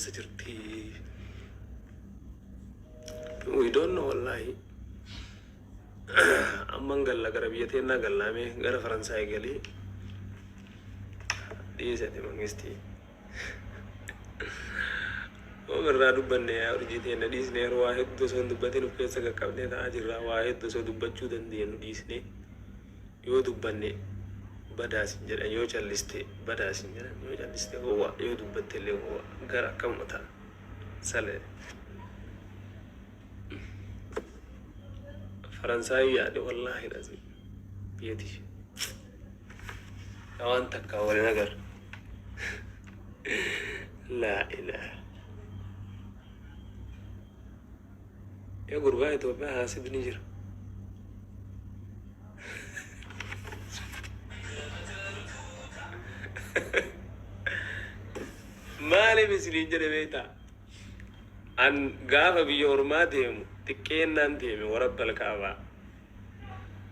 Eessa jirti? We don't know wallaahi. Amman galla gara biyya teennaa gallaamee gara Faransaay galee dhiisate mangistii. Oom irraa dubbanne yaa urjii teenna dhiisne yeroo waa hedduu osoo hin dubbatin of keessa qaqqabnee ta'aa jirra. Waa hedduu osoo dubbachuu dandeenyu dhiisne yoo dubbanne badaa sin jedhan yoo calliste badaa sin jedhan yoo calliste gowwaa yoo dubbatte illee gowwaa gara akkamuma ta'a sale. Faransaayii yaade wallaahi lazim biyya tiyya. Waan takka wal hin agarre. Laa ilaaha. Yaa gurbaa Itoophiyaa haasidni jira. Maaliif isiniin jedhe beektaa? An gaafa biyya ormaa deemu xiqqeennaan deeme warabbal kaabaa.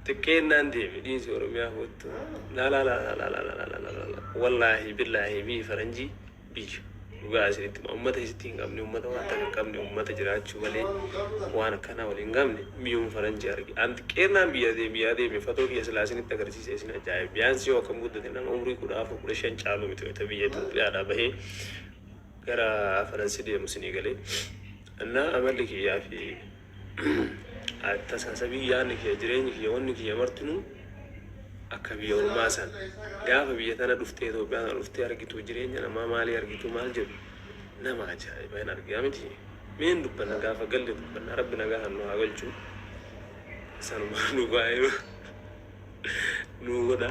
Xiqqeennaan deeme dhiisi Oromiyaa koottu. La la la la la la la la la la la. Wallaahi billaahi biyyi faranjii biyya dhugaa isinitti hima. Ummata isitti hin qabne ummata waan takka hin qabne ummata jiraachuu malee waan akkanaa wal hin qabne biyyuma faranjii arge. An xiqqeennaan biyya deeme biyyaa deeme fatoo kiyya silaa isinitti agarsiise isin ajaa'ib. Biyaansii yoo akkam guddate nama umrii 14 15 caalu miti wayita biyya Itoophiyaadhaa bahee gara faransi deemu isinii galee. Innaa amalli kiyyaa fi Tasasabii yaadni kiyya jireenyi kiyya wanni kiyya martinuu akka biyya ormaa san gaafa biyya tana dhuftee Itoophiyaa tana dhuftee argitu jireenya namaa maalii argitu maal jedhu nama ajaa'iba hin argaa miti mee hin dubbanna gaafa galle dubbanna rabbi nagaan nu haa galchu sanumaa nu baay'ee nu godha.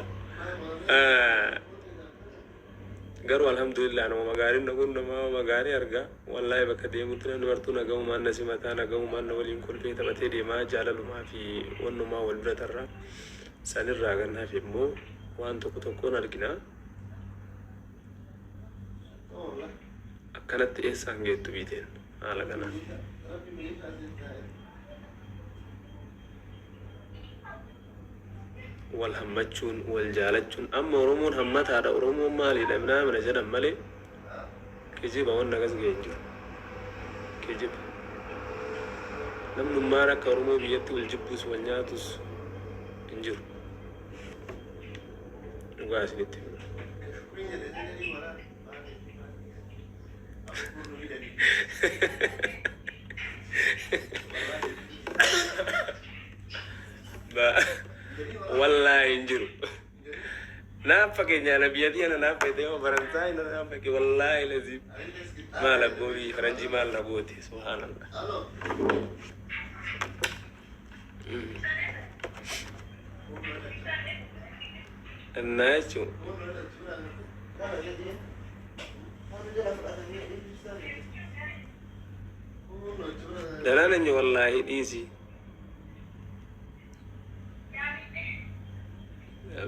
Garuu alhamdulillah namuma gaariin na qunnama wama gaarii arga wallahi bakka deemutti namni martuu nagahumaan na simataa nagahumaan na waliin kolfee taphatee deemaa jaalalumaa fi wannumaa wal bira tarra sanirraa kan hafe immoo waan tokko tokkoon argina akkanatti eessaan geettu biiteen haala kanaan. Wal hammachuun, wal jaalachuun amma Oromoon hammataadha Oromoon maaliidha minaamina jedhan malee kijiba wanni akkas ga'e hin jiru. Kijiba. Namnummaan akka Oromoo biyyatti wal jibbus wal nyaatus hin jiru. Dhugaa isinitti hima. Wallaahi hin jiru. Naaf fakkeenya ana biyya tiyya na naaf fayyadee yoo Faransaay na naaf fakkee wallaahi lazim. Maal abboo biyyi faranjii maal na goote subhaanallah. Innaa jechuun. Danaan eenyu wallaahi dhiisi.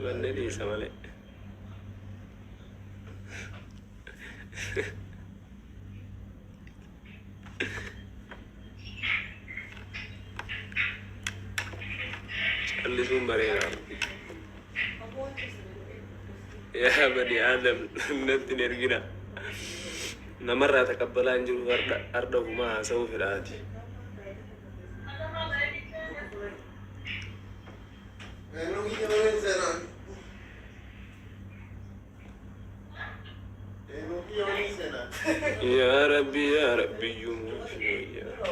Banne dhiisa malee. Callisuun bareeda. Yaa bani Aadam natti hin ergina. Namarraa taqabbalaa hin jiru hardha hardha ofumaa haasa'uu fedhaati. Yaa Rabbi yaa Rabbi iyyuu fi wayyaa.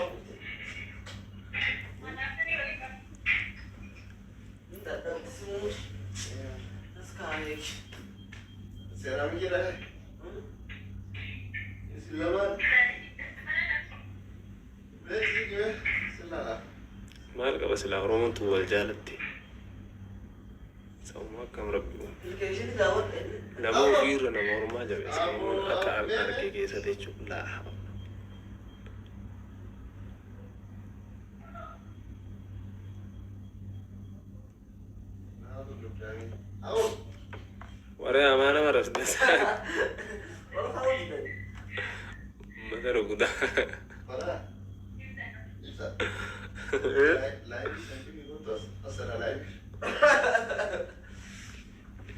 Maal qaba silaa Oromoon tun wal jaalatte. Sabuma akkam rabbi uume. Nama ofiirra nama ormaa jabeessa Oromoon akka arge keessatti jechuudha. Laa hawla. Waree hamaa nama rafte ummata rukutaa.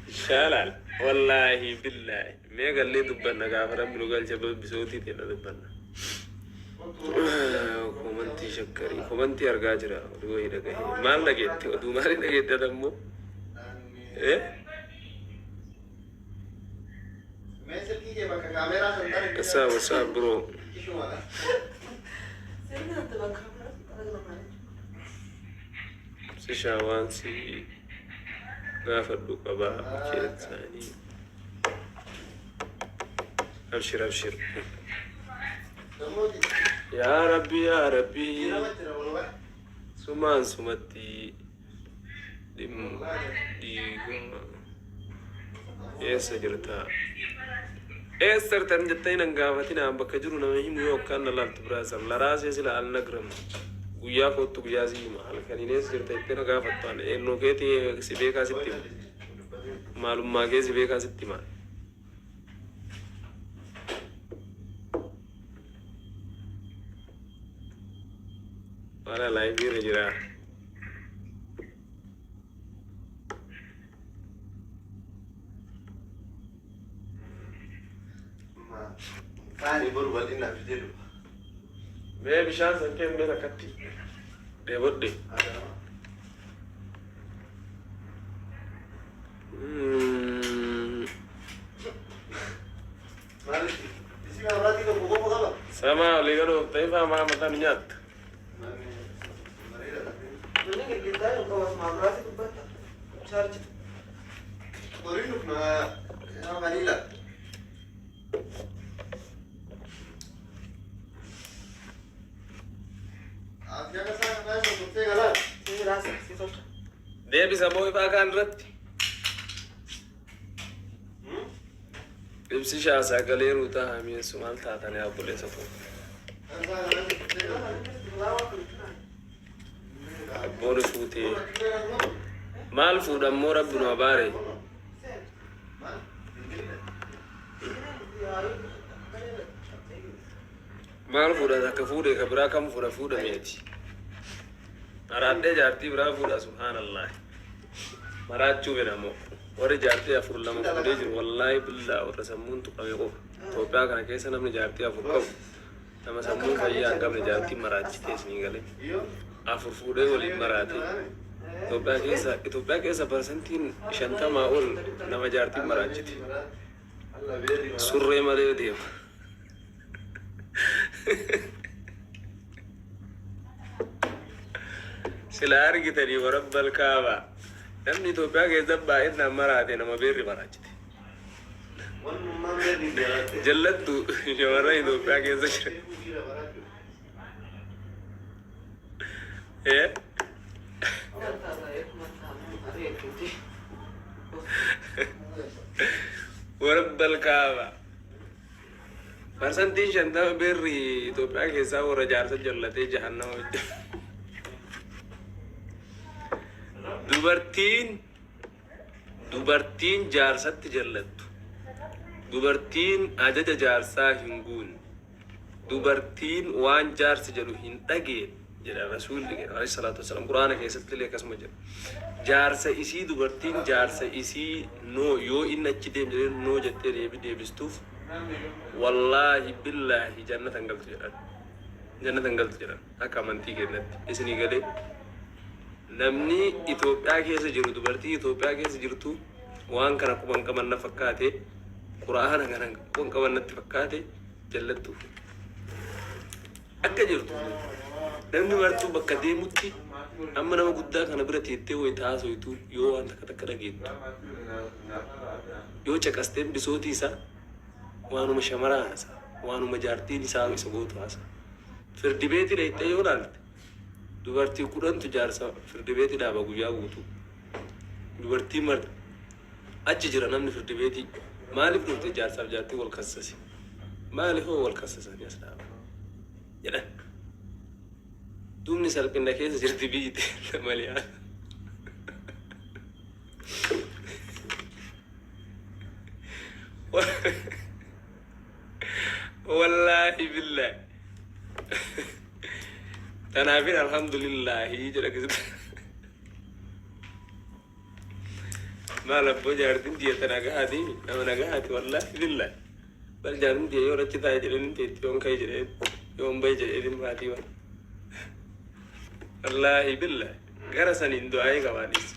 Inshallah wallaahi billaahi. Mee gallee dubbanna gaafa rabbi nu galche bisootii teenya dubbanna. Komantii shakkarii komantii argaa jira oduu wayii dhagahe. Maal dhageette oduu maalii dhageette ati ammoo? Eh? What's up, what's up, bro? Sishaa waan si gaafadhu qaba keessaanii. Abshir abshir. Yaa Rabbi yaa Rabbi sumaan sumatti dhiiguma eessa jirta? Eessa jirtan jettanii nan gaafatinaa bakka jiru nama himu yoo akkaan na laaltu brother laraasee sila alnagram guyyaa koottu guyyaa si hima halkaniin eessa jirta jettee na gaafattu an eenyuu keetii si beekaa sitti hima maalummaa kee si beekaa sitti hima. Wala live irra jira. Kaani boru bal'inaaf jedhu. Mee bishaan san kennee takkatti dheebodhe. Maaliif? Isi mabraatii tokko qofa qaba. Sama olii gad ooftee ifaa maa mataa nu nyaatta. Manni girgiddaa hin qabu maamuraati dubbatta. Chaarjitu. Horiin dhufna qaliila. Ati akka isaa kanaa isa turtee galaa. Si raasa si tolcha. Deebisa moo ifaa kaan irratti? Ibsishaa sagalee ruutaa hamiinsu maal taatanii obboleessa koo. Akka isaa kanaa isa turtee galaa. Abboon fuutee maal fuudhan moo rabbi nu abaare? Maal? Maal fuudhan akka fuudhee ka biraa kam fuudha fuudhameeti. Maraadhee jaartii biraa fuudha subhaanallah. Maraachuu fedha moo warri jaartii afur lama fuudhee jiru wallaahi billaa warra sammuun tuqame qofa. Itoophiyaa kana keessa namni jaartii afur qabu nama sammuu fayyaa hin qabne jaartii maraachitee isinii galee. Afur fuudhee waliin maraate. Itoophiyaa keessa 50% ol nama jaartiin maraachite. Surree malee deema. Sila argitanii warabbal kaaba. Namni Itoophiyaa keessa baay'inaan maraate nama beerri maraachite. Jallattu shamarran Itoophiyaa keessa jira. Eh? Warabbal kaaba. 50% beerri Itoophiyaa keessaa warra jaarsa jallatee jahannama hojjeta. Dubartiin jaarsatti jallattu. Dubartiin ajaja jaarsaa hin guunne. Dubartiin waan jaarsi jedhu hin dhageenye jedha Rasuulli alayhi salaatu wasalaam Quraana keessatti illee akkasuma jedha. Jaarsa isii dubartiin jaarsa isii no yoo inni achi deem jedhee no jettee deebi deebistuuf wallaahi billaahi jannata hin galtu jedhan. Jannata hin galtu jedhan akka amantii keenyatti isinii galee. Namni Itoophiyaa keessa jiru dubartii Itoophiyaa keessa jirtu waan kana quban qaban na fakkaate Quraana kana quban qaban natti fakkaate jallattu. Akka jirtu namni martuu bakka deemutti amma nama guddaa kana bira teettee wayi taasoitu yoo waan takka takka dhageettu yoo caqasteen bisootii isaa waanuma shamaraa haasa waanuma jaartiin isaa isa gootu haasa. Firdi beetii dhayxee yoo laalte dubartii 10tu jaarsa firdi beetii dhaaba guyyaa guutuu. Dubartii marti achi jira namni firdi beetii maaliif dhufte jaarsaaf jaartii wal kassase maaliif hoo wal kassasanii as dhaaba jedhan. Duubni salphina keessa jirti biyyi teenya malee. Wallaahi billaahi. Tanaafin alhamdulillaahi jedha keessatti. Maal abboo, jaartiin tiyya nagahaati, nama nagahaati, wallaahi billahi. Bal jaartiin tiyya yoo achi taa'e jedheen teetti, yoon ka'e jedheen, yoon bahe jedheen maatii bara. Wallaahi billahi gara saniin du'aa'ee qabaanis.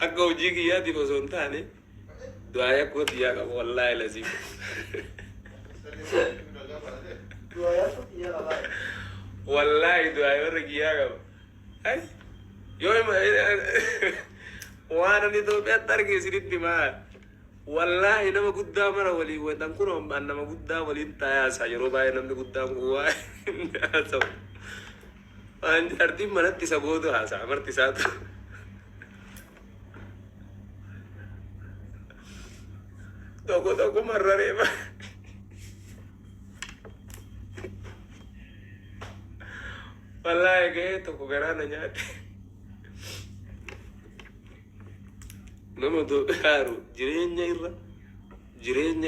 Akka hojii kiyyaatiif osoo hin taane du'aa'ee akkuma tiyyaa qaba, wallaahi laziim. Wallaahi du'aa'ee warra kiyyaa qaba. Ay, yoo waan ani Itoophiyaatti arge isinitti maal? Wallaahi nama guddaa mara waliin waytan kun an nama guddaa waliin taa'ee haasa'a, yeroo baay'ee namni guddaan kun waa inni haasa'u. Waan jaartiin manatti isa gootu haasa'a marti isaatu. Tokko tokko marrareema. Wallaahi gahee tokko garaa na nyaate. Nama Itoophiyaaru jireenya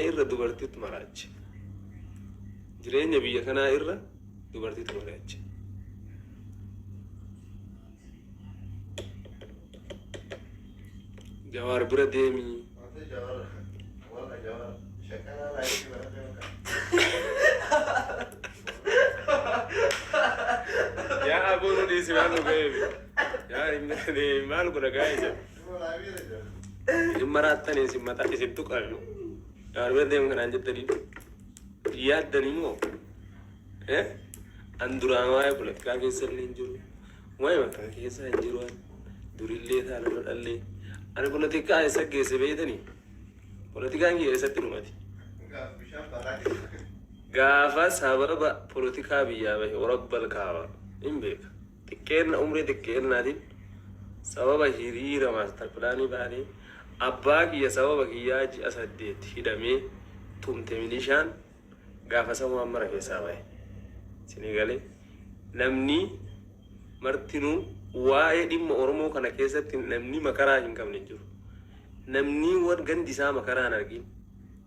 irra dubartiitu maraache. Jireenya biyya kanaa irra dubartiitu maraache. Jawaar bira deemii. Ate Jawar, wala Jawar, shakala lagi barate maka. Yaa aboo, nu dhiisi, maal nu ga'eef? Yaa hin maal godha ga'ee jira. Cuma lagi aja. Isin maraattanii isin mataa isin tuqame. Jawaar bira deemu kanaan jettanii yaaddanii moo? Eh? An duraan waa'ee poolitikaa keessa illee hin jiru. Waa'ee mataa keessa hin jiru. An durillee taana dhallee. Ani poolitikaa eessa geesse beektanii? Poolitikaan kiyya eessatti dhumati? Enggak, bisa barak. Gaafa sababa poolitikaa biyyaa bahe, warabbal kaaba hin beeka. Xiqqeenna, umrii xiqqeennaatiin sababa hiriira master planii baanee abbaa kiyya sababa kiyyaa ji'a 8 hidhamee tumte milishaan, gaafa san waan mara keessaa bahe. Isinii galee, namni martinuu waa'ee dhimma Oromoo kana keessatti namni makaraa hin qabne hin jiru. Namni wan gandi isaa makaraa hin argin,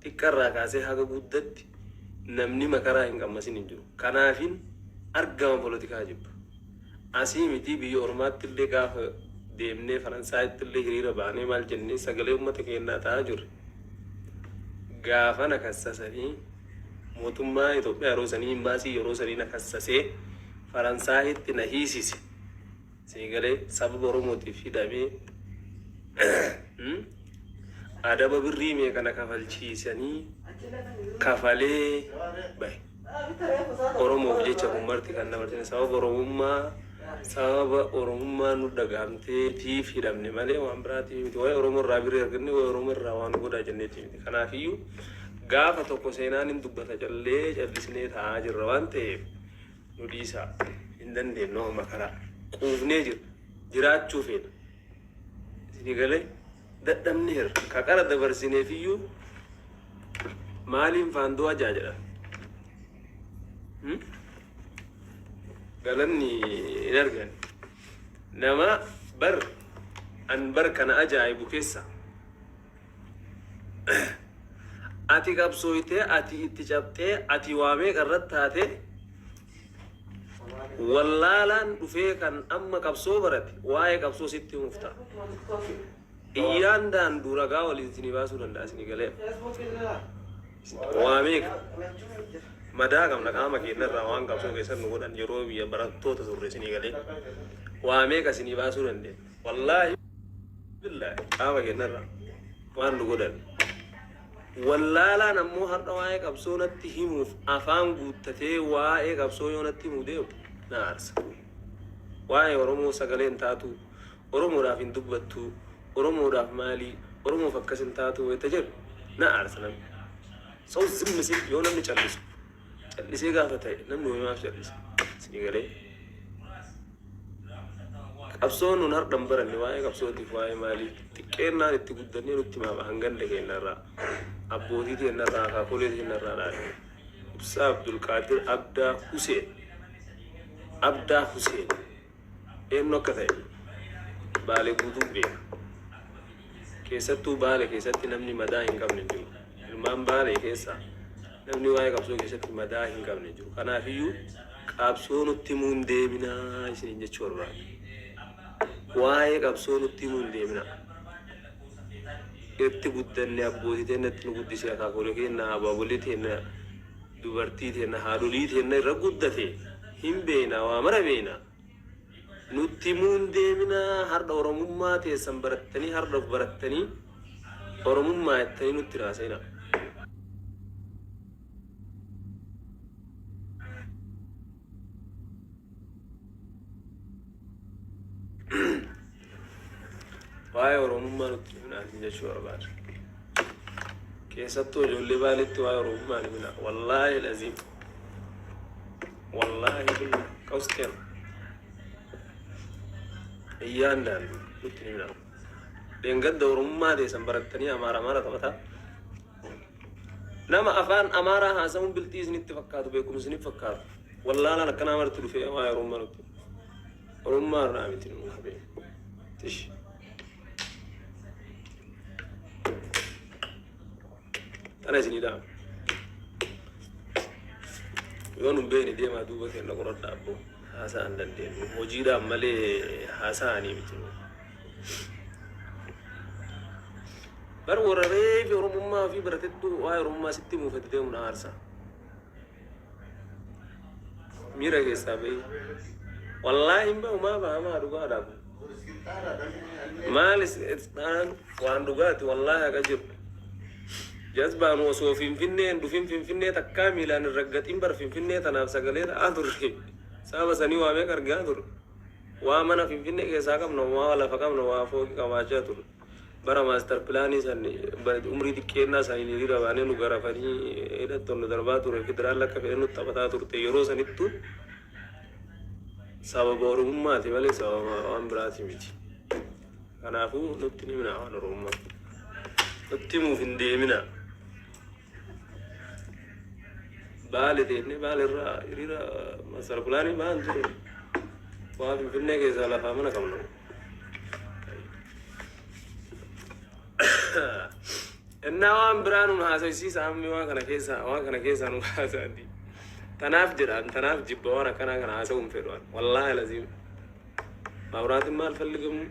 xiqqarraa kaasee haga guddatti namni makaraa hin qammasin hin jiru. Kanaafin argama poolitikaa jibba. Asii miti, biyya ormaatti illee gaafa deemnee Faransaayitti illee hiriira baanee maal jennee sagalee uummata keenyaa ta'aa jirre. Gaafa na kassasanii mootummaa Itoophiyaa yeroo sanii, imbaasii yeroo sanii na kassasee Faransaayitti na hiisise. Sagalee sababa Oromootiif hidhamee adaba birrii meeqa na kafalchiisanii kafalee bahe. Oromoof jecha kun marti kan dabarsine sababa Oromummaa, sababa Oromummaa nu dhagahamteetiif hidhamne malee waan biraatiif miti. Waa'ee Oromoo irraa birrii arganne, waa'ee Oromoo irraa waan godhaa jenneeti miti. Kanaafiyyuu gaafa tokko seenaan hin dubbata, callee callisnee taa'aa jirra waan ta'eef nu dhiisaa. Hin dandeenyu, amma karaa quufnee jira, jiraachuu feena. Isinii galee, dadhabneerra. Ka qara dabarsineefiyyuu maaliin faandoo ajaa jedha. Galanni hin argan. Nama bar an bar kana ajaa'ibu keessa ati qabsooytee, ati itti cabxee, ati waa meeqa irratti taate, wallaalaan dhufee kan amma qabsoo barate waa'ee qabsoo sitti himuuf ta'a. Iyyaan daanduu ragaa waliin isinii baasuu danda'a, isinii galee. Waa meeqa madaa qabna qaama keenyarraa waan qabsoo keessatti nu godhan yeroo biyya barattoota turre, isinii galee. Waa meeqa isinii baasuu dandeenya. Wallaahi billaahi qaama keenyarraa waan nu godhan. Wallaalaan ammoo har'a waa'ee qabsoo natti himuuf afaan guuttatee waa'ee qabsoo yoo natti himuu deemu na aarsa. Waa'ee Oromoo sagalee hin taatu, Oromoodhaaf hin dubbattu, Oromoodhaaf maalii, Oromoof akkas hin taatu wayita jedhu na aarsa namni. Saw zimmi sil yoo namni callisu, callisee gaafa ta'e namni ho'imaaf callisa. Isinii galee, qabsoo nun har'a hin baranne, waa'ee qabsootiif waa'ee maalii xiqqeennaan itti guddannee nutti himama hanganda keenyarraa, abbootii teenyarraa, akaakolee teenyarraa dhaalle. Ibsaa Abdulqaadir Abdaa Huseen, Abdaa Huseen eenyu akka ta'e Baalee guutuu beeka. Keessattuu Baale keessatti namni madaa hin qabne hin jiru. Ilmaan Baalee keessaa namni waa'ee qabsoo keessatti madaa hin qabne hin jiru. Kanaafiyyuu qabsoo nutti himuun deeminaa isiniin jechuu barbaada. Waa'ee qabsoo nutti himuu hin deemina. Itti guddanne, abbootii teenna itti nu guddise, akaakolee keenna, abaabolee teenna, dubartii teenna, haadholii teenna irra guddate hin beekna, waa mara beekna. Nutti himuu hin deemina. Har'a Oromummaa teessan barattanii, har'a of barattanii Oromummaa jettanii nutti hin haasa'ina. Waa'ee Oromummaa nutti hin himinaa jechuu barbaada. Keessattuu ijoollee Baaleetti waa'ee Oromummaa hin himinaa. Wallaahi laziim. Wallaahi billah qawsteen. Iyyaandaan nutti hin himinaa. Dheengadda Oromummaa teessan barattanii Amaara Amaara taphataa. Nama afaan Amaaraa haasa'uun bilxii isinitti fakkaatu, beekumsa isinitti fakkaatu. Wallaalaan akkanaa marti dhufee waa'ee Oromummaa nutti hima. Oromummaa irraa miti nu qabee. Tish. Tana isinii dhaama. Yoo nun beekne deemaa duuba keenya qoradhaa abboo. Haasaa hin dandeenyu. Hojiidhaan malee haasa'anii miti nu. Bar warra reefi Oromummaa ofii baratettu waa'ee Oromummaa sitti himuuf itti deemu na aarsa. Miira keessaa bahii. Wallaahi hin bahu, maa baha, maa dhugaadha kun. Maal isaan waan dhugaati, wallaahi haqa jiru. Jazbaan osoo Finfinnee hin dhufin, Finfinnee takkaa miilaan hin raggaxin, bar Finfinnee tanaaf sagalee ta'aa turre. Saba sanii waa meeqa argaa turre. Waa mana Finfinnee keessaa qabna, waa lafa qabna, waa fooqii qabaachaa turre. Bara master pilaanii san umrii xiqqeennaa saniin hiriira baanee nu garafanii hidhattoon nu darbaa ture. Federaalli akka fedhe nutti taphataa turte. Yeroo sanittu sababa Oromummaati malee sababa waan biraati miti. Kanaafuu nutti hin himinaa waan Oromummaa. Nutti himuuf hin deeminaa. Baale deemnee Baale irraa hiriira master pilaanii ba'an ture. Waa Finfinnee keessaa lafaa mana qabna. Innaa waan biraa nun haasofsiisa, ammi waan kana keessaa nun haasa'anti. Tanaaf jedhaan, tanaaf jibba, waan akkanaa kana haasa'uu hin fedhu an. Wallaahi laziim. Mabraatiin maal falligamu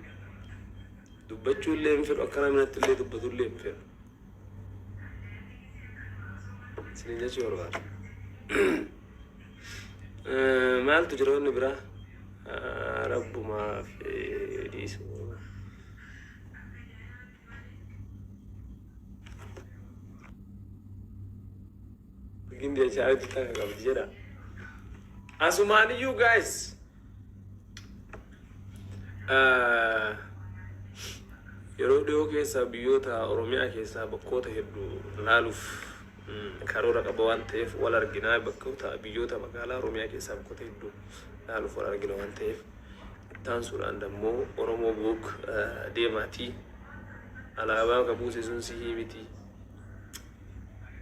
dubbachuu illee hin fedhu, akkana minatti illee dubbatu illee hin fedhu. Isinin jechuu barbaada. Maaltu jira wanni biraa? Rabbumaaf dhiisu. Gindi ajaa'ibti takka qabdi jedha. Asumaaniyyuu guys. Yeroo dhiyoo keessa biyyoota Oromiyaa keessaa bakkoota hedduu laaluuf karoora qaba waan ta'eef wal arginaa. Bakkoota biyyoota magaalaa Oromiyaa keessaa bakkoota hedduu laaluuf wal argina waan ta'eef, ittaansuudhaan dammoo Oromoo Book deemaatii alaabaa ka buuse sun sihii miti.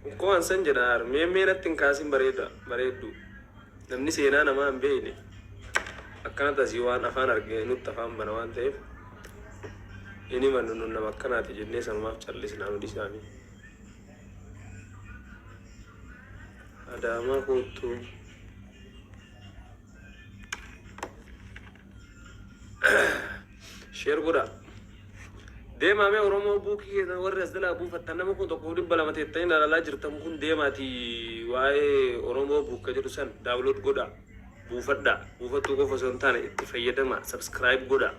Ukkoo ansan jedha, mee mee natti hin kaasin, bareeda bareeddu. Namni seenaa namaa hin beekne akkana tasii waan afaan argine nutti afaan bana waan ta'eef, inni himannu nun nama akkanaati jennee sanumaaf callisnaa, nu dhisaami. Adaamaa koottuu. Share godhaa. Deemaa mee Oromoo Bookii keessan warri as jalaa buufattan, nama 1200 teettanii ilaalaa jirtan kun, deemaatii waa'ee Oromoo Book ka jedhu san download godhaa. Buufadhaa. Buufattuu qofa osoo hin taane itti fayyadamaa. Subscribe godhaa.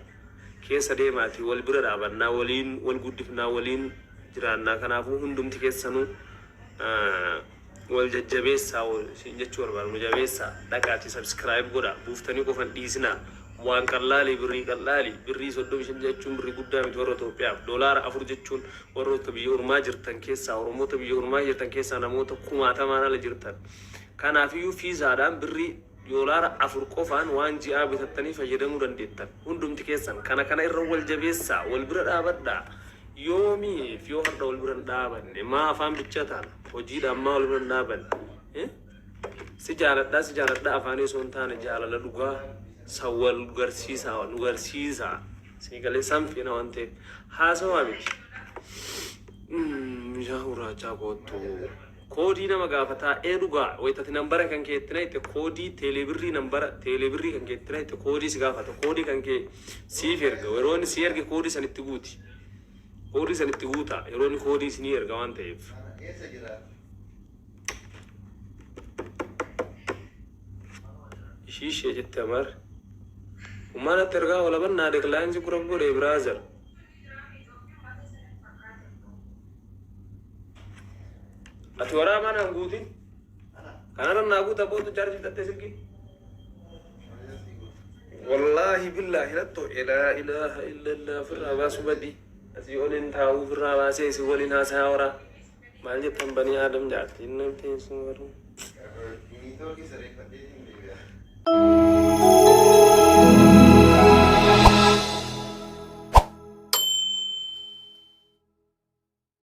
Keessa deemaatii wal bira dhaabannaa, waliin wal guddifnaa, waliin jiraannaa. Kanaafuu hundumti keessanuu wal jajjabeessaa isin jechuu barbaadu, nu jabeessaa, dhaqaatii subscribe godhaa, buuftanii qofan dhiisinaa. Waan qallaalii, birrii qallaalii, birrii 35 jechuun birrii guddaa miti warra Itoophiyaaf. $4 jechuun warroota biyya ormaa jirtan keessaa, Oromoota biyya ormaa jirtan keessaa namoota kumaatamaan ala jirtan. Kanaafiyyuu fiizaadhaan birrii $4 qofaan waan ji'aa bitattanii fayyadamuu dandeettan. Hundumti keessan kana kana irra wal jabeessaa, wal bira dhaabadhaa. Yoomiif yoo har'a wal bira hin dhaabanne, maa afaan bichaa taana, hojiidhaan maa wal bira hin dhaabanne? Si jaaladhaa, si jaaladhaa afaanii osoo hin taane, jaalala dhugaa san wal garsiisaa, nu garsiisaa. Isinii galee? San feena waan ta'eef haasawaa miti. Bishaan gurraachaa koottu. Koodii nama gaafataa ee dhugaa wayitati nambara kan kee itti naqxe koodii teeleebirrii nambara teeleebirrii kan kee itti naqxe koodii si gaafata koodii kan kee siif erga yeroo inni si erge koodii san itti guuti koodii san itti guutaa yeroo inni koodii isinii erga waan ta'eef. Eessa jira? Ishiishee jette Amar. Ummaanatti ergaa walabannaa decline si gura godhe brother. Ati waraabaa naan guutin. Kanarra naa guuta bootu chaarjii fixattee silkii. Wallaahi billaahi natto laa ilaaha illallah ofirraa baasuu badii. Asii oliin taa'uu ofirraa baasee isin waliin haasayaa horaa. Maal jettan banii Aadam jaartiin namti sun garuu.